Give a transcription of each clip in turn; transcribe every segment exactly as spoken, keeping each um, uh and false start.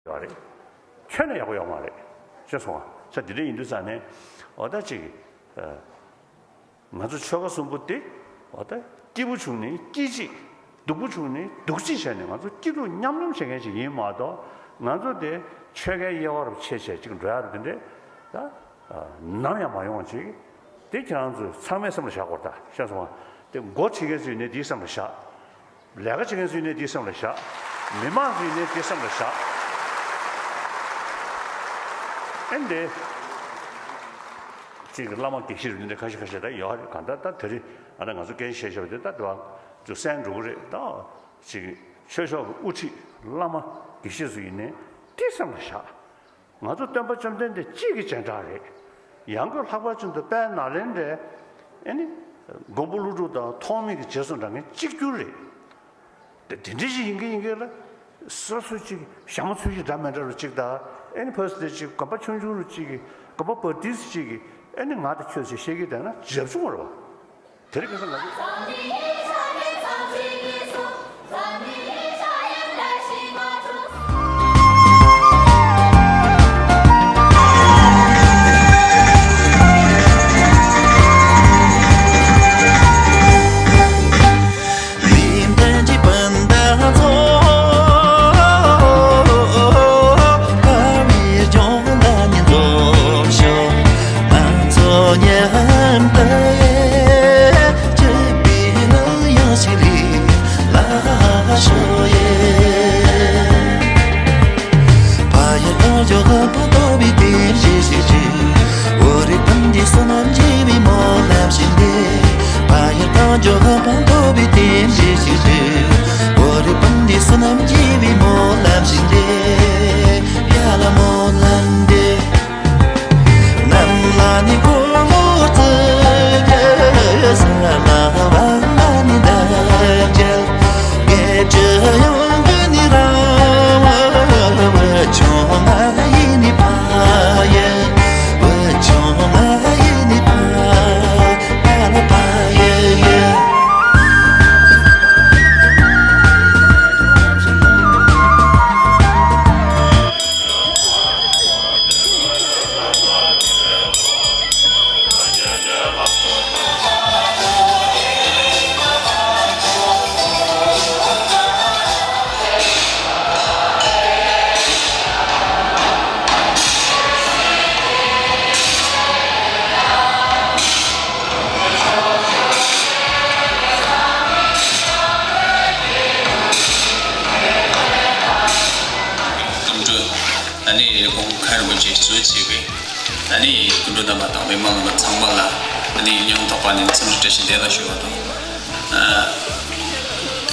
ཡོད་རེད། ཁྱོན་ནས་ཡག་པོ་ཡོད་མ་རེད། ཤེས་སོང་ང་། ས་དེ་འདྲ་ཡིན་དུས་ཙང་ནས་འོ་ད་ཅིག་ཨ། ང་ཚོ་ཆོལ་ཁ་གསུམ་པོ་དེ་འོ་ད་སྐྱིད་པོ་བྱུང་ནས་སྐྱིད་ཅིག་སྡུག་པོ་བྱུང་ནས་སྡུག་ཅིག་བྱས་ནས་ང་ཚོ་སྐྱིད་སྡུག་མཉམ་མཉམ་བྱེད་མཁན་ཞིག་ཡིན་མ་གཏོགས། ང་ཚོ་དེ་ཆོལ་ཁའི་དབྱེ་བ་རུ་ཕྱེ་བྱས་ཅིག་འགྲོ་ཡ་རུ་དེ་འདྲས་ད་ནམ་ཡང་མ་ཡོང་ཅིག་དེ་ཁྱེད་རང་ཚོས་ཚང་མས་སེམས་ལ་བཞག་དགོས་རེད། ད་ཤེས་སོང་ང་། དེ་འགོ་ཁྲིད་མཁན་ཚོས་ནས་དེའི་སེམས་ལ་བཞག་ལས་ཀ་བྱེད་མཁན་ཚོས་ནས་དེའི་སེམས་ལ་བཞག་མི་མང་ཚོས་ནས་དེའི་སེམས་ལ་བཞག་ཨེ་འདི། ཅིག་བླ་མ་དགེ་བཤེས་རུ་འདི་འདྲ་ཁ་ཤས་ཁ་ཤས་ད་ཡོད་རེད། གང་ལྟར་ད་དེ་རིང་ཨ་ནི་ང་ཚོ་སྐད་ཆ་བཤད་བཞག་པ་དེ་ད་དེ་བ་ཅུ་གསན་འགྲོ་གི་རེད། ད་ཅིག་ཆོས་ཕྱོགས་ཀྱི་དབུ་ཁྲིད་བླ་མ་དགེ་བཤེས་ཚོ་ཡིན་ནའི་དེ་སེམས་ལ་བཞག་ང་ཚོ་སྟོན་པ་བཅོམ་ལྡན་འདས་གཅིག་གི་སྤྱན་དྲངས་རེད། ཡང་སྒོས་ལྷག་པར་ཅན་དུ་དཔལ་ནཱ་ལེནྡྲའི་ཨེ་ནི་མགོན་པོ་ཀླུ་སྒྲུབ་དང་ཐོགས་མེད་ཀྱི་རྗེས་སུ་འབྲང་མཁན་གཅིག་གྱུར་རེད། དེ་དེ་འདྲ་ཞིག་ཡིན་གྱི་ཡིན་གྱི་ལ། སོ་སོ་ཅིག་ཞྭ་མོ་ཚོས་ཤིག་འདྲ་མི་འདྲ་རུ་ཅིག་དང་། ཨེ་ནི་ཕར་སི་དེ་ཅིག་དགོན་པ་ཆུང་ཆུང་རུ་ཅིག་གི་དགོན་པ་བར་ཏིས་ཅིག་གི་ཨེ་ནི་ང་དང་ཁྱོད་ཅིག་བཤད་ཀྱི་བསྡད་ན་འཇབ་ཆུང་བ་རེད་བ། དེ་རིང་ཁ་སང་ང་ཚོ། སྐུ་མགྲོན། ཨ་ནི་གོང་མཁན་རིན་པོ་ཆེ་གཙོས་བྱས་པའི་ཨ་ནི་སྐུ་མགྲོན་རྣམ་པ་དང་མི་མང་རྣམ་པ་ཚང་མ་ལ་ཨ་ནི་སྙིང་ཐག་པ་ནས་འཚམས་འདྲི་བཀྲ་ཤིས་བདེ་ལེགས་ཞུ་བ་དང་། ཨ།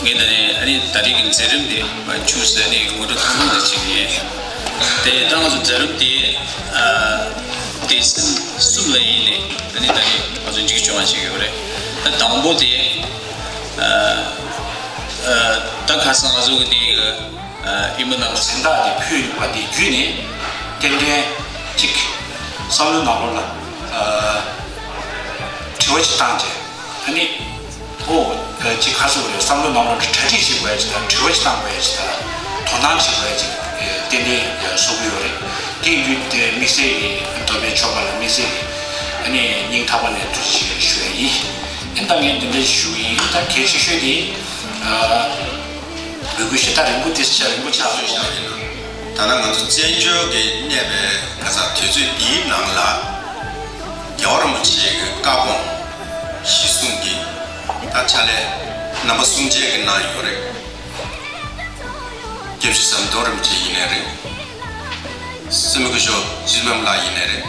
ངས་ད་ནི་ཨ་ནི་ད་རེས་ཀྱི་མཛད་རིམ་དེ་མ་འཁྱུག་ཟེར་ནས་ངོ་སྤྲོད་ཐུང་ཐུང་ཞིག་བྱེད་ཀྱི་ཡིན། དེ་ད་ང་ཚོ་མཛད་རིམ་དེ་ཨ་སྡེ་ཚན་གསུམ་ལ་ཡིན་ནས་ཨ་ནི་ད་ནི་ང་ཚོ་འཇིགས་སྐྱོང་བ་བྱེད་ཀྱི་ཡོད་རེད། ད་དང་པོ་དེ་ཨ་ཨ་ད་ཁ་སང་ང་ཚོ་གི་དེ་གི་ཨ་ཨི་མ་ནང་གི་སེམས་ཐག་དེ་ཕུལ་ཡོད་པ་དེ་བརྒྱུད་ནས་རྟེན་འབྲེལ་གཅིག་བསམ་བློའི་ནང་ལོགས་ལ་ཨ་དྲི་བ་ཅིག་བཏང་རྗེས། ཨ་ནི། ཨོ། ཅིག་ཁ་སོ་རེ་བསམ་བློ་ནང་ལོགས་གྲ་སྒྲིག་བྱེད་དགོས་ཡ་ཅིག་དང་དྲི་བ་ཅིག་བཏང་དགོས་ཡ་ཅིག་དང་དོ་སྣང་བྱེད་དགོས་ཡ་ཅིག་ཏན་ཏན་བཟོ་གི་ཡོད་རེད། དེ་བརྒྱུད་དེ་དམིགས་བསལ་གྱི་མདོ་སྨད་ཆོལ་ཁ་ལ་དམིགས་བསལ་གྱི་ཨ་ནི་སྙིང་ཐག་པ་ནས་ཐུགས་རྗེ་ཆེ་ཞུ་ཡ་ཡིན། ཨ་ནི་ད་ངས་འདི་འདྲ་ཞུ་གི་ཡིན། ད་གལ་ཆེ་ཤོས་དེ་ཨ་འབོད་སྐུལ་ཞེ་དྲག་རིང་པོ་དེ་ཞེ་དྲག་རིང་པོ་ཆགས་སོང་ཞེས་ཡིན་ན། ད་ནང་ང་ཚོ་བཙན་བྱོལ་གྱི་གནས་པའི་ག་ས་དུས་ཚོད་འདིའི་ནང་ལ་རྒྱལ་བ་རིན་པོ་ཆེ་གི་བཀའ་དགོངས་གཞི་བཟུང་གིས་ད་ཕྱག་ལས་རྣམ་པ་གསུམ་ཆའི་གི་གནང་ཡོད་རེད། སྐྱབས་རྗེ་ཟམ་གདོང་རིན་པོ་ཆེ་ཡིན་ནའི་རེད། སྲིད་མི་སྐུ་ཞབས་རྗེ་བཙུན་སྨན་པ་ལགས་ཡིན་ནའི་རེད།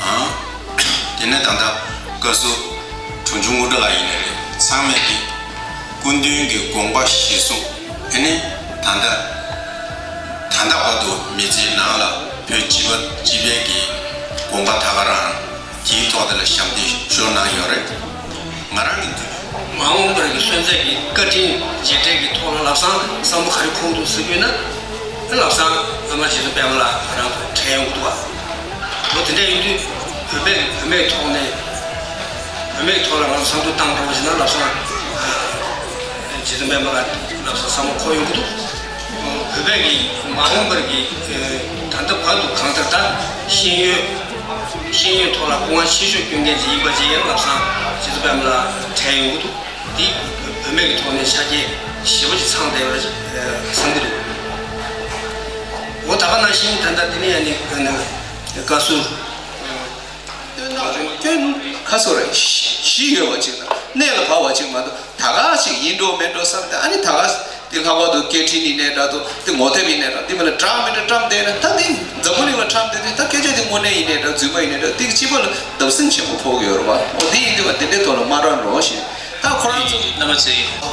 ཨང་། དེ་ནས་ད་ལྟ་བཀའ་ཟུར་དྲུང་ཆུང་དངོས་གྲུབ་ལགས་ཡིན་ནའི་རེད། ཚང་མས་ཀྱི་སྐུ་མདུན་གྱི་དགོངས་པ་གཞིར་བཟུང་། ཨེ་ནི་ད་ལྟ་ད་ལྟ་བར་དུ་མི་ཚེའི་ནང་ལ་བོད་སྤྱི་པ་སྤྱི་པའི་གི་དགོངས་པ་ད་ག་རང་དེའི་ཐོག་དེ་ལ་ཞབས་འདེགས་ཞུ་གནང་ཡོད་རེད། ང་རང་གི་འདུན། མ་འོངས་པར་གྱི་སོན་རྩ་གི་བཀའ་དྲིན་རྗེས་དྲན་གྱི་ཐོག་ལ་ལམ་སང་བསམ་བློ་ག་རེ་འཁོར་འདུག་ཟེར་དགོས་ན། ལམ་སང་ཨ་མ་རྗེ་བཙུན་པད་མ་ལགས་ང་རང་ཚོ་དྲན་ཡོང་གི་འདུག་བ། ལོ་དེ་འདྲ་ཡིན་དུས་བོད་པའི་བུད་མེད་ཐོག་ནས་བུད་མེད་ཐོག་ལ་ང་ཚོ་བསམ་བློ་བཏང་རོགས་བྱས་ན་ལམ་སང་རྗེ་བཙུན་པད་མ་ལགས་ལམ་སང་བསམ་བློ་འཁོར་ཡོང་གི་འདུག་བོད་པའི་གི་ མ་འོངས་པར་གྱི་ད་ལྟ་བར་དུ་གང་ལྟར་ད་ཤེས་ཡོན་ཤེས་ཡོན་ཐོག་ལ་སྐུ་ངལ་ཆེ་ཤོས་སྐྱོན་མཁན་ཅིག་ཡིན་པ་ཅིག་ཡང་ལམ་སང་སྤྱི་ཚོགས་པད་མ་ལགས་དྲན་ཡོང་གི་འདུག་འདི་བུད་མེད་ཀྱི་ཐོག་ནས་ཆ་རྐྱེན་ཞེ་པོ་ཅིག་ཚང་བསྡད་པ་རེད་བསམ་གྱི་འདུག་འོ་ད་ག་ནང་བཞིན་ད་ལྟ་འདི་ནས་ཡང་ནི་བཀའ་ཟུར། སྐྱོན་ཁ་སོ་རེ་བཞི་ཡོད་པ་ཅིག་དང་གནད་ལ་བབ་པ་ཅིག་མ་གཏོགས་ད་ག་ཅིག་ཡིན་འགྲོ་མིན་འགྲོ་བསམ་སྟེ། ཨ་ནི་ད་ག་དེ་ལྷག་པར་དུ་སྐད་འཕྲིན་ཡིན་ནའི་འདྲ་འདུག་དེ་ངོ་དེབ་ཡིན་ནའི་འདྲ་འདི་མ་ལ་བཀྲམ་མི་འདྲ་བཀྲམ་བསྡད་ན། ད་འདི་འཛམ་བུ་གླིང་ལ་བཀྲམ་བསྡད་དུས་ད་སྐད་ཆ་དེ་དངོས་གནས་ཡིན་ནའི་འདྲ་རྫུན་མ་ཡིན་ནའི་འདྲ་དེ་གཅིག་པ་ལ་བརྡབ་གསིག་ཆེན་པོ་ཕོག་གི་ཡོད་རེད་བ། འོ་དེ་ཡིན་དུས་ང་དེ་འདྲའི་ཐོག་ལ་མ་བཀྲམ་རོགས་ཞེས། ད་ཁོ་རང་ཚོ་རྣམ་པ་ཚོས།